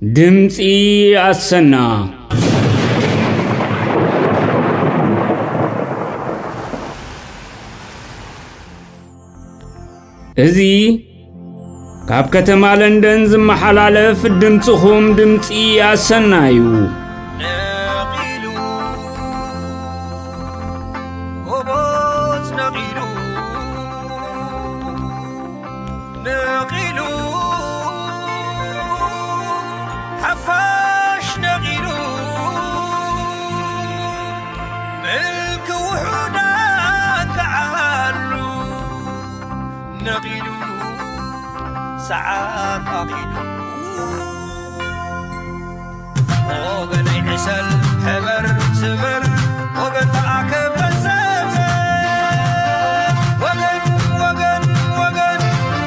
ድምፂ ኣሰና። እዚ ካብ ከተማ ለንደን ዝመሓላለፍ ድምፅኹም ድምፂ ኣሰና እዩ። ነቒሉ፣ ጎቦዝ ነቒሉ፣ ነቒሉ፣ ሓፋሽ ነቒሉ፣ ምልኪ ውሑዳት ተዓሉ፣ ነቒሉ፣ ሰዓት ኣኺሉ። ወገነይ ዕሰል፣ ሕበር፣ ስመር፣ ወገን ተኣከብ፣ ተሰብሰብ። ወገን፣ ወገን፣ ወገን፣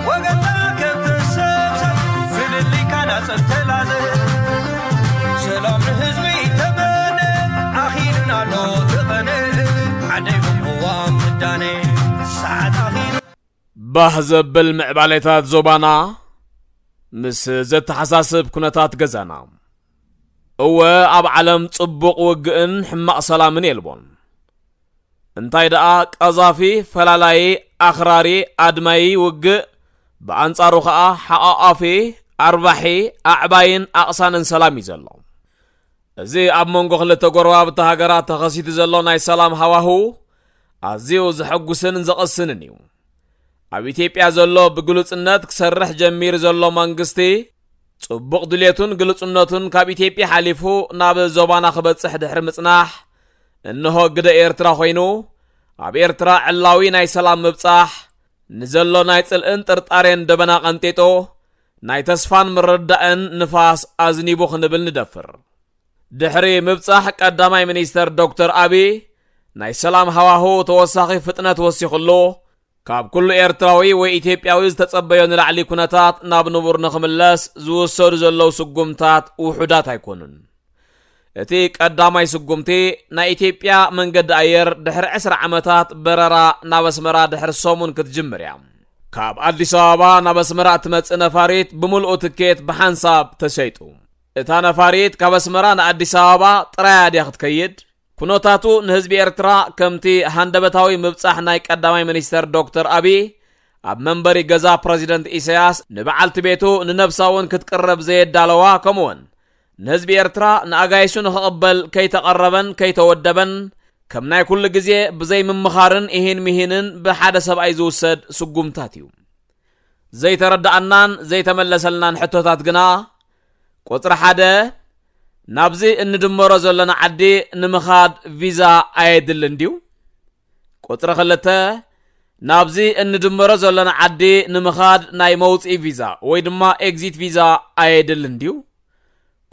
ወገን ተኣከብ፣ ተሰብሰብ። ፍልልይካ ናጸብ ተላዘብ። ሰላም ንህዝቢ ተመነ፣ ኣኺሉና ኣሎ ተቐነ። ዓደይ ቅዋም ምዳነ፣ ሰዓት ኣኺሉ። ባህ ዘብል ምዕባሌታት ዞባና ምስ ዘተሓሳስብ ኩነታት ገዛና። እወ፣ ኣብ ዓለም ጽቡቕ ውግእን ሕማቕ ሰላምን የልቦን። እንታይ ደኣ፣ ቀዛፊ፣ ፈላላዪ፣ ኣኽራሪ፣ ኣድማዪ ውግእ፣ ብኣንጻሩ ኸኣ ሓቋቋፊ፣ ኣርባሒ፣ ኣዕባይን ኣቕሳንን ሰላም እዩ ዘሎ። እዚ ኣብ መንጎ ክልተ ጎረባብቲ ሃገራት ተኸሲቱ ዘሎ ናይ ሰላም ሃዋህው ኣዝዩ ዘሐጉስን ዘቐስንን እዩ። ኣብ ኢትዮጵያ ዘሎ ብግሉጽነት ክሰርሕ ጀሚሩ ዘሎ መንግስቲ፣ ጽቡቕ ድሌቱን ግሉጽነቱን ካብ ኢትዮጵያ ሓሊፉ ናብ ዞባና ክበጽሕ ድሕሪ ምጽናሕ፣ እንሆ ግደ ኤርትራ ኮይኑ፣ ኣብ ኤርትራ ዕላዊ ናይ ሰላም ምብጻሕ፣ ንዘሎ ናይ ጽልእን ጥርጣሬን ደበና ቀንጢጡ፣ ናይ ተስፋን ምርዳእን ንፋስ ኣዝኒቡ ክንብል ንደፍር። ድሕሪ ምብጻሕ ቀዳማይ ሚኒስተር ዶክተር ኣቢ፣ ናይ ሰላም ሃዋህው ተወሳኺ ፍጥነት ወሲኽሉ፣ ካብ ኩሉ ኤርትራዊ ወይ ኢትዮጵያዊ ዝተጸበዮ ንላዕሊ ኩነታት ናብ ንቡር ንኽምለስ ዝውሰዱ ዘለዉ ስጉምታት ውሑዳት ኣይኮኑን። እቲ ቀዳማይ ስጉምቲ፣ ናይ ኢትዮጵያ መንገዲ ኣየር ድሕሪ ዕስራ ዓመታት በረራ ናብ ኣስመራ ድሕሪ ሰሙን ክትጅምር እያ። ካብ ኣዲስ ኣበባ ናብ ኣስመራ እትመጽእ ነፋሪት ብምሉኡ ትኬት ብሓንሳብ ተሸይጡ። እታ ነፋሪት ካብ ኣስመራ ንኣዲስ ኣበባ ጥራያ ድያ ክትከይድ? ኩነታቱ ንህዝቢ ኤርትራ ከምቲ ሃንደበታዊ ምብጻሕ ናይ ቀዳማይ ሚኒስተር ዶክተር ኣቢ ኣብ መንበሪ ገዛ ፕረዚደንት ኢሳያስ ንበዓልቲ ቤቱ ንነብሳ እውን ክትቅረብ ዘየዳለዋ፣ ከምኡውን ንህዝቢ ኤርትራ ንኣጋይሹ ንኽቕበል ከይተቐረበን ከይተወደበን ከም ናይ ኩሉ ግዜ ብዘይ ምምኻርን ኢሂን ምሂንን ብሓደ ሰብኣይ ዝውሰድ ስጉምታት እዩ። ዘይተረዳኣናን ዘይተመለሰልናን ሕቶታት ግና፣ ቁጽሪ ሓደ፣ ናብዚ እንድመሮ ዘለና ዓዲ ንምኻድ ቪዛ ኣየድልን ድዩ? ቁጽሪ ክልተ፣ ናብዚ እንድመሮ ዘለና ዓዲ ንምኻድ ናይ መውጽኢ ቪዛ ወይ ድማ ኤግዚት ቪዛ ኣየድልን ድዩ?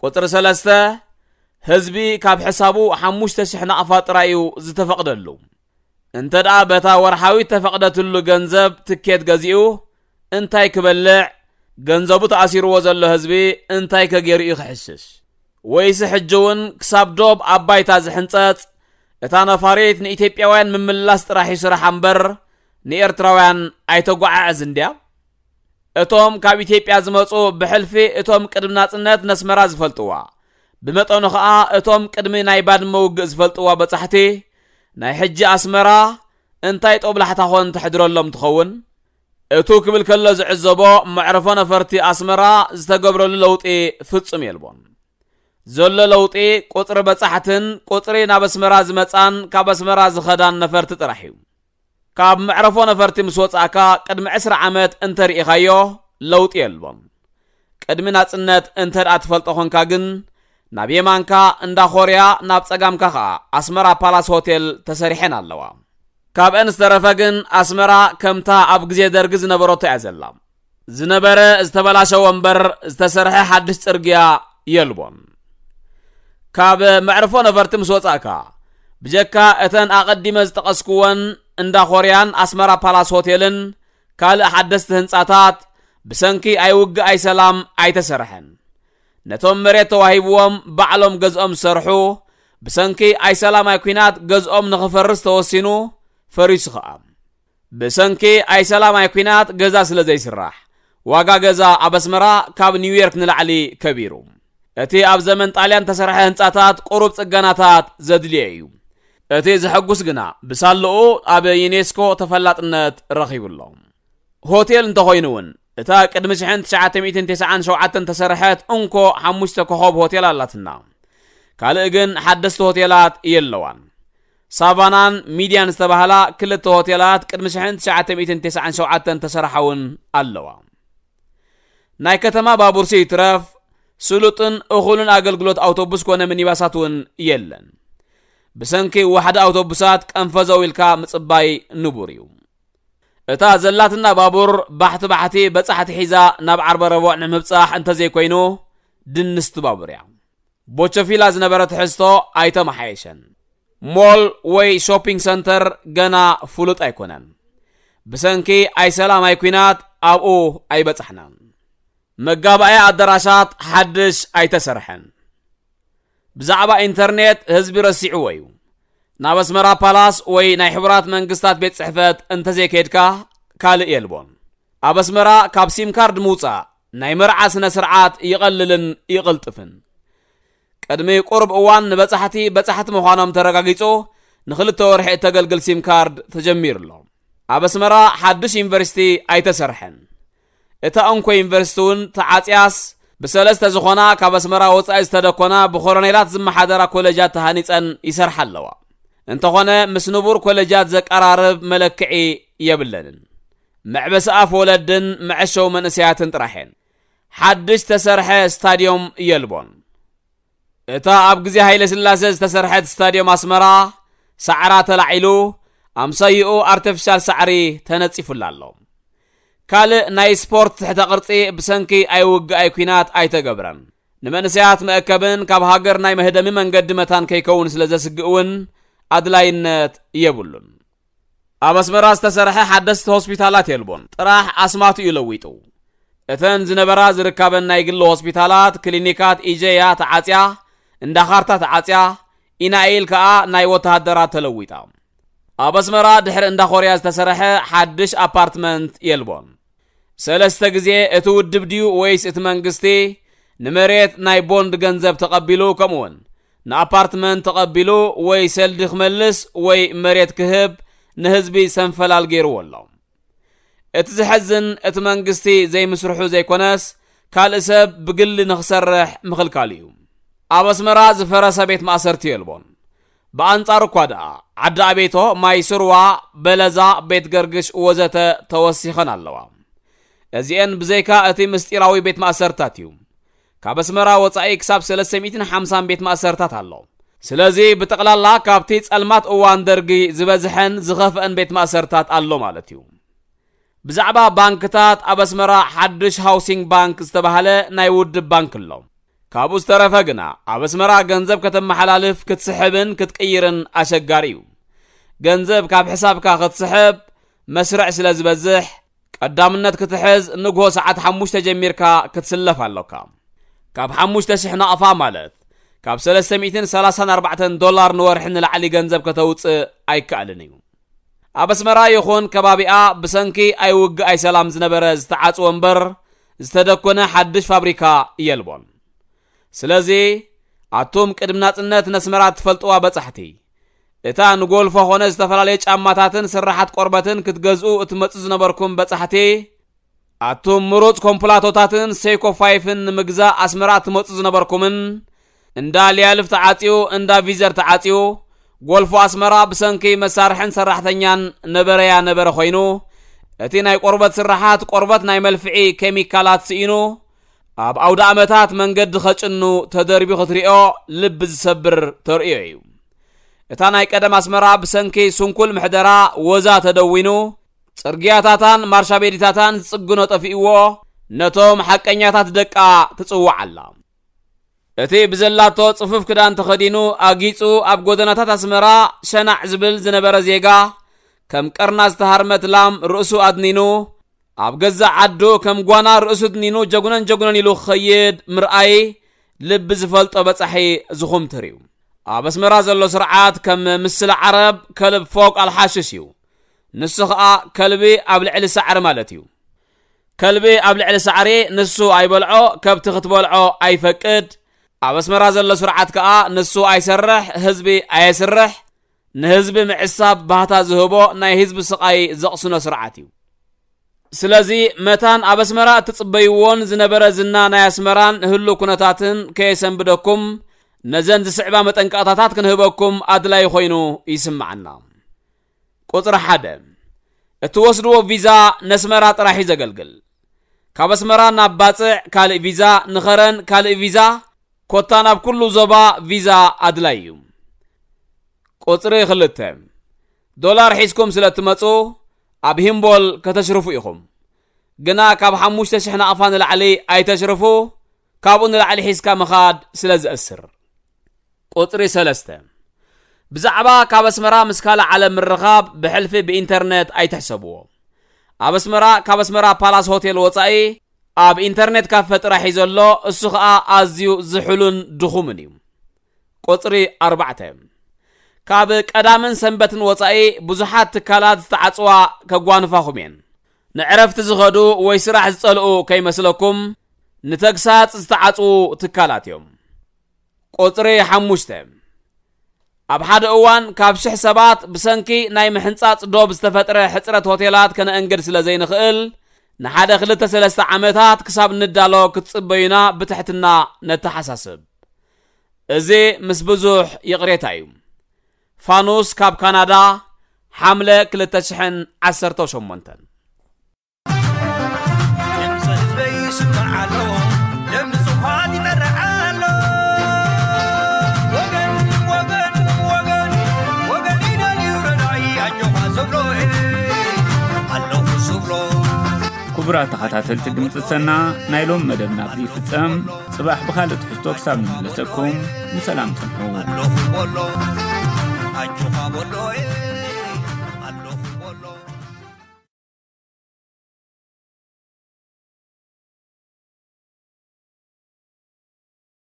ቁጽሪ ሰለስተ፣ ህዝቢ ካብ ሕሳቡ ሓሙሽተ ሽሕ ናቕፋ ጥራይ እዩ ዝተፈቕደሉ። እንተ ደኣ በታ ወርሓዊት ተፈቕደትሉ ገንዘብ ትኬት ገዚኡ እንታይ ክበልዕ፣ ገንዘቡ ተኣሲርዎ ዘሎ ህዝቢ እንታይ ከ ገይሩ እዩ ክሕሽሽ? ወይስ ሕጂ እውን ክሳብ ዶብ ኣብ ባይታ ዝሕንጸጽ፣ እታ ነፋሪት ንኢትዮጵያውያን ምምላስ ጥራሕ እዩ ስራሓ እምበር ንኤርትራውያን ኣይተጓዓዕዝን ድያ? እቶም ካብ ኢትዮጵያ ዝመጹ ብሕልፊ እቶም ቅድሚ ናጽነት ነስመራ ዝፈልጥዋ፣ ብመጠኑ ኸኣ እቶም ቅድሚ ናይ ባድመ ውግእ ዝፈልጥዋ በጻሕቲ፣ ናይ ሕጂ ኣስመራ እንታይ ጦብላሕታ ኾን ተሕድረሎም ትኸውን? እቱ ክብል ከሎ ዝዕዘቦ፣ መዕረፎ ነፈርቲ ኣስመራ ዝተገብረሉ ለውጢ ፍጹም የልቦን። ዘሎ ለውጢ ቁጽሪ በጻሕትን ቁጽሪ ናብ ኣስመራ ዝመጻን ካብ ኣስመራ ዝኸዳን ነፈርቲ ጥራሕ እዩ። ካብ መዕረፎ ነፈርቲ ምስ ወጻእካ ቅድሚ ዕስራ ዓመት እንተ ርኢኻዮ ለውጢ የልቦን። ቅድሚ ናጽነት እንተ ደኣ ትፈልጦ ኾንካ ግን፣ ናብ የማንካ እንዳ ኮርያ፣ ናብ ጸጋምካ ኸኣ ኣስመራ ፓላስ ሆቴል ተሰሪሐን ኣለዋ። ካብአን ዝተረፈ ግን ኣስመራ ከምታ ኣብ ግዜ ደርጊ ዝነበረቶ እያ ዘላ። ዝነበረ ዝተበላሸወ እምበር ዝተሰርሐ ሓድሽ ጽርግያ የልቦን። ካብ መዕርፎ ነፈርቲ ምስ ወጻእካ፣ ብጀካ እተን ኣቐዲመ ዝጠቐስኩወን እንዳ ኮርያን ኣስመራ ፓላስ ሆቴልን ካልእ ሓደስቲ ህንጻታት ብሰንኪ ኣይውግእ ኣይሰላም ኣይተሰርሐን። ነቶም መሬት ተዋሂብዎም ባዕሎም ገዝኦም ዝሰርሑ፣ ብሰንኪ ኣይሰላም ኣይኲናት ገዝኦም ንኽፈርስ ተወሲኑ፣ ፈሪሱ ኸኣ። ብሰንኪ ኣይሰላም ኣይኲናት ገዛ ስለ ዘይስራሕ፣ ዋጋ ገዛ ኣብ ኣስመራ ካብ ኒውዮርክ ንላዕሊ ከቢሩ። እቲ ኣብ ዘመን ጣልያን ተሰርሐ ህንጻታት ቁሩብ ጽገናታት ዘድልዮ እዩ። እቲ ዘሐጉስ ግና ብሳልኡ ኣብ ዩኔስኮ ተፈላጥነት ረኺቡ ኣሎ። ሆቴል እንተኾይኑ እውን እታ ቅድሚ ሽሕን ትሽዓተ ሚእትን ተስዓን ሸውዓተን ተሰርሐት እንኮ ሓሙሽተ ኮኾብ ሆቴል ኣላትና። ካልእ ግን ሓደስቲ ሆቴላት የለዋን። ሳቫናን ሚድያን ዝተባህላ ክልተ ሆቴላት ቅድሚ ሽሕን ትሽዓተ ሚእትን ተስዓን ሸውዓተን ተሰርሓ እውን ኣለዋ። ናይ ከተማ ባቡርሲ ይትረፍ ስሉጥን እኹልን ኣገልግሎት ኣውቶቡስ ኮነ ሚኒባሳት እውን የለን። ብሰንኪ ዋሕዲ ኣውቶቡሳት ቀንፈዘው ኢልካ ምጽባይ ንቡር እዩ። እታ ዘላትና ባቡር ባሕቲ ባሕቲ በጻሕቲ ሒዛ ናብ ዓርበ ረቡዕ ንምብጻሕ እንተዘይኮይኑ ድንስቲ ባቡር እያ። ቦቸፊላ ዝነበረ ትሕዝቶ ኣይተመሓየሸን። ሞል ወይ ሾፒንግ ሰንተር ገና ፍሉጥ ኣይኮነን። ብሰንኪ ኣይሰላም ኣይኲናት ኣብኡ ኣይበጻሕናን። መጋባእያ ኣዳራሻት ሓድሽ ኣይተሰርሐን። ብዛዕባ ኢንተርኔት ህዝቢ ረሲዕዎ እዩ። ናብ ኣስመራ ፓላስ ወይ ናይ ሕቡራት መንግስታት ቤት ጽሕፈት እንተዘይከድካ ካልእ የልቦን። ኣብ ኣስመራ ካብ ሲም ካርድ ምውጻእ ናይ መርዓ ስነ ስርዓት ይቐልልን ይቕልጥፍን። ቅድሚ ቁሩብ እዋን ንበጻሕቲ በጻሕቲ ምዃኖም ተረጋጊጹ ንኽልተ ወርሒ እተገልግል ሲም ካርድ ተጀሚሩ ኣሎ። ኣብ ኣስመራ ሓድሽ ዩኒቨርሲቲ ኣይተሰርሐን። እታ እንኮ ዩኒቨርሲቲ እውን ተዓጽያስ ብሰለስተ ዝኾና ካብ ኣስመራ ወጻኢ ዝተደኮና ብኮሎኔላት ዝመሓደራ ኮሌጃት ተሃኒጸን ይሰርሓ ኣለዋ። እንተኾነ ምስ ንቡር ኮሌጃት ዘቀራርብ መለክዒ የብለንን። መዕበሲ ኣፍ ወለድን መዐሸዊ መንእሰያትን ጥራሕ እየን። ሓድሽ ተሰርሐ ስታድዮም የልቦን። እታ ኣብ ግዜ ሃይለ ስላሴ ዝተሰርሐት ስታድዮም ኣስመራ ሳዕራ ተላዒሉ ኣምሳይኡ ኣርቲፊሻል ሳዕሪ ተነጺፉላ ኣሎ። ካልእ ናይ ስፖርት ትሕተ ቅርጺ ብሰንኪ ኣይውግኣይ ኲናት ኣይተገብረን። ንመንእሰያት መእከብን ካብ ሃገር ናይ መህደሚ መንገዲ መታን ከይከውን ስለ ዘስግእ እውን ኣድላይነት የብሉን። ኣብ ኣስመራ ዝተሰርሐ ሓደስቲ ሆስፒታላት የልቦን። ጥራሕ ኣስማቱ እዩ ለዊጡ። እተን ዝነበራ ዝርከበን ናይ ግሊ ሆስፒታላት፣ ክሊኒካት ኢጀያ ተዓጽያ፣ እንዳ ካርታ ተዓጽያ፣ ኢናኤል ከኣ ናይ ወተሃደራት ተለዊጣ። ኣብ ኣስመራ ድሕሪ እንዳ ኮርያ ዝተሰርሐ ሓድሽ ኣፓርትመንት የልቦን። ሰለስተ ግዜ እቲ ውድብ ድዩ ወይስ እቲ መንግስቲ ንመሬት ናይ ቦንድ ገንዘብ ተቐቢሉ፣ ከምኡውን ንኣፓርትመንት ተቐቢሉ ወይ ሰልዲ ክመልስ ወይ መሬት ክህብ ንህዝቢ ሰንፈላል ገይርዎ ኣሎ። እቲ ዘሐዝን እቲ መንግስቲ ዘይምስርሑ ዘይኮነስ ካልእ ሰብ ብግሊ ንኽሰርሕ ምኽልካሉ እዩ። ኣብ ኣስመራ ዝፈረሰ ቤት ማእሰርቲ የልቦን። ብኣንጻሩ እኳ ደኣ ዓዲ ኣቤቶ፣ ማይ ስርዋ፣ በለዛ፣ ቤት ገርግሽ ወዘተ ተወሲኸን ኣለዋ። እዚኤን ብዘይካ እቲ ምስጢራዊ ቤት ማእሰርታት እዩ። ካብ ኣስመራ ወጻኢ ክሳብ ሰለስተ ሚእትን ሓምሳን ቤት ማእሰርታት ኣሎ። ስለዚ ብጠቕላላ ካብቲ ጸልማት እዋን ደርጊ ዝበዝሐን ዝኸፍአን ቤት ማእሰርታት ኣሎ ማለት እዩ። ብዛዕባ ባንክታት፣ ኣብ ኣስመራ ሓድሽ ሃውሲንግ ባንክ ዝተባህለ ናይ ውድብ ባንክ ኣሎ። ካብኡ ዝተረፈ ግና ኣብ ኣስመራ ገንዘብ ከተመሓላልፍ ክትስሕብን ክትቅይርን ኣሸጋሪ እዩ። ገንዘብ ካብ ሕሳብካ ክትስሕብ መስርዕ ስለ ዝበዝሕ ቀዳምነት ክትሕዝ ንግሆ ሰዓት ሓሙሽተ ጀሚርካ ክትስለፍ ኣሎካ። ካብ ሓሙሽተ ሽሕ ናቕፋ ማለት ካብ ሰለስተ ሚእትን ሰላሳን ኣርባዕተን ዶላር ንወርሒ ንላዕሊ ገንዘብ ከተውጽእ ኣይከኣልን እዩ። ኣብ ኣስመራ ይኹን ከባቢኣ ብሰንኪ ኣይውግእ ኣይሰላም ዝነበረ ዝተዓጽወ እምበር ዝተደኮነ ሓድሽ ፋብሪካ የልቦን። ስለዚ ኣቱም ቅድሚ ናጽነት ነስመራ ትፈልጥዋ በጻሕቲ፣ እታ ንጎልፎ ኾነ ዝተፈላለየ ጫማታትን ስራሓት ቆርበትን ክትገዝኡ እትመጹ ዝነበርኩም በጻሕቲ፣ ኣቱም ምሩጽ ኮምፕላቶታትን ሴይኮ ፋይፍን ንምግዛእ ኣስመራ እትመጹ ዝነበርኩምን፣ እንዳ ሊያልፍ ተዓጽዩ፣ እንዳ ቪዘር ተዓጽዩ፣ ጎልፎ ኣስመራ ብሰንኪ መሳርሕን ሰራሕተኛን ነበረያ ነበረ ኮይኑ፣ እቲ ናይ ቆርበት ስራሓት ቆርበት ናይ መልፍዒ ኬሚካላት ስኢኑ፣ ኣብ ኣውደ ኣመታት መንገዲ ኸጭኑ ተደርቢ ክትሪኦ ልቢ ዝሰብር ተርእዮ እዩ። እታ ናይ ቀደም ኣስመራ ብሰንኪ ስንኩል ምሕደራ ወዛ ተደዊኑ፣ ጽርግያታታን ማርሻቤዲታታን ዝጽግኖ ጠፊእዎ፣ ነቶም ሓቀኛታት ደቃ ትጽውዕ ኣላ። እቲ ብዘላቶ ጽፉፍ ክዳን ተኸዲኑ ኣጊጹ ኣብ ጎደናታት ኣስመራ ሸናዕ ዝብል ዝነበረ ዜጋ፣ ከም ቀርና ዝተሃርመት ላም ርእሱ ኣድኒኑ፣ ኣብ ገዛእ ዓዱ ከም ጓና ርእሱ ኣድኒኑ ጀጉነን ጀጉነን ኢሉ ክኸይድ ምርኣይ ልቢ ዝፈልጦ በጻሒ ዝኹምትር እዩ። ኣብ ኣስመራ ዘሎ ስርዓት ከም ምስላ ዓረብ ከልብ ፎቅ ኣልሓሽሽ እዩ። ንሱ ኸኣ ከልቢ ኣብ ልዕሊ ሳዕሪ ማለት እዩ። ከልቢ ኣብ ልዕሊ ሳዕሪ ንሱ ኣይበልዖ፣ ከብቲ ክትበልዖ ኣብ ኣስመራ ዘሎ ስርዓት ከኣ ንሱ ኣይሰርሕ፣ ህዝቢ ኣየስርሕ፣ ንህዝቢ ምዕሳብ ባህታ ዝህቦ ናይ ህዝቢ ስቓይ ዘቕስኖ ስርዓት እዩ። ስለዚ መታን ኣብ ኣስመራ እትጽበይዎን ዝነበረ ዝና ናይ ኣስመራን ህሉ ኩነታትን ከየሰንብደኩም ነዘን ዝስዕባ መጠንቀቕታታት ክንህበኩም ኣድላይ ኮይኑ ይስምዓና። ቁጽሪ ሓደ፣ እትወስድዎ ቪዛ ነስመራ ጥራሕ እዩ ዘገልግል። ካብ ኣስመራ ናብ ባጽዕ ካልእ ቪዛ፣ ንኸረን ካልእ ቪዛ፣ ኮታ ናብ ኩሉ ዞባ ቪዛ ኣድላይ እዩ። ቁጽሪ ክልተ፣ ዶላር ሒዝኩም ስለ እትመጹ ኣብ ሂምቦል ከተሽርፉ ኢኹም። ግና ካብ ሓሙሽተ ሽሕ ናቕፋ ንላዕሊ ኣይተሽርፉ፣ ካብኡ ንላዕሊ ሒዝካ ምኻድ ስለ ዘእስር። ቁጽሪ ሰለስተ፣ ብዛዕባ ካብ ኣስመራ ምስ ካልእ ዓለም ምርኻብ ብሕልፊ ብኢንተርነት ኣይትሕሰብዎ። ኣብ ኣስመራ ካብ ኣስመራ ፓላስ ሆቴል ወጻኢ ኣብ ኢንተርነት ካፈ ጥራሕ እዩ ዘሎ፣ እሱ ኸኣ ኣዝዩ ዝሑሉን ድኹምን እዩ። ቁጽሪ ኣርባዕተ፣ ካብ ቀዳምን ሰንበትን ወጻኢ ብዙሓት ትካላት ዝተዓጽዋ ከጓንፋኹም እየን። ንዕረፍቲ ዝኸዱ ወይ ስራሕ ዝጸልኡ ከይመስለኩም፣ ንተግሳጽ ዝተዓጽዉ ትካላት እዮም። ቁጽሪ ሓሙሽተ፣ ኣብ ሓደ እዋን ካብ ሽሕ ሰባት ብሰንኪ ናይ ምሕንጻጽ ዶብ ዝተፈጥረ ሕጽረት ሆቴላት ከነእንግድ ስለ ዘይንኽእል፣ ንሓደ ክልተ ሰለስተ ዓመታት ክሳብ ንዳሎ ክትጽበዩና ብትሕትና ነተሓሳስብ። እዚ ምስ ብዙሕ ይቕሬታ እዩ። ፋኑስ ካብ ካናዳ፣ ሓምለ ክልተ ሽሕን ዓሰርተ ሸሞንተን። ድምፂ ህዝበይ ይስማዕ ኣሎ፣ ደም ንጹሃት ይመርሕ ኣሎ። ወገን፣ ወገን፣ ወገን፣ ወገን ይደልዩ ረዳኢ፣ ኣጆኻ ዝብሎ፣ ኣለኹ ዝብሎ። ክቡራት ተኸታተልቲ ድምፂ ሰና፣ ናይ ሎም መደብና ኣብዚ ይፍጸም። ጽባሕ ብኻልእ ትሕዝቶ ክሳብ ንምለሰኩም፣ ብሰላም ጽንሑ። ኣለኹ በሎ፣ ኣጆኻ በሎ።